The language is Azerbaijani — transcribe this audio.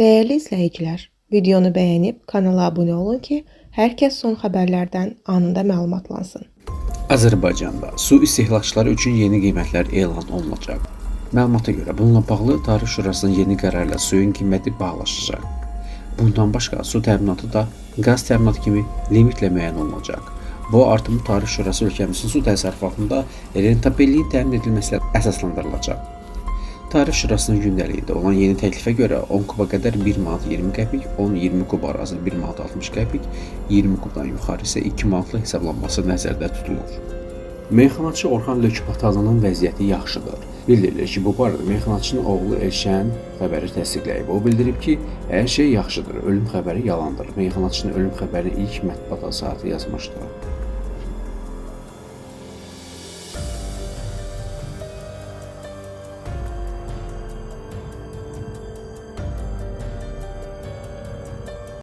Dəyərli izləyicilər, videonu bəyənib kanala abunə olun ki, hər kəs son xəbərlərdən anında məlumatlansın. Azərbaycanda su istehlakçıları üçün yeni qiymətlər elan olunacaq. Məlumata görə bununla bağlı Tarif Şurasının yeni qərarı ilə suyun qiyməti bahalaşacaq. Bundan başqa su təminatı da qaz təminatı kimi limitlə müəyyən olunacaq. Bu artımı Tarif Şurası ölkəmizin su təsərrüfatında rentabelliyin təmin edilməsi ilə əsaslandırılacaq. Tarif Şurasının gündəliyində olan yeni təklifə görə 10 kuba qədər 1 manat 20 qəpik, 10-20 kub arası 1 manat 60 qəpik, 20 kubdan yuxarı isə 2 manatlıq hesablanması nəzərdə tutulur. Meyxanaçı Orxan Lökbatalının vəziyyəti yaxşıdır. Bildirilir ki, bu barədə meyxanaçının oğlu Elşən xəbəri təsdiqləyib. O bildirib ki, hər şey yaxşıdır, ölüm xəbəri yalandır. Meyxanaçının ölüm xəbərini ilk mətbuat saatı yazmışdı.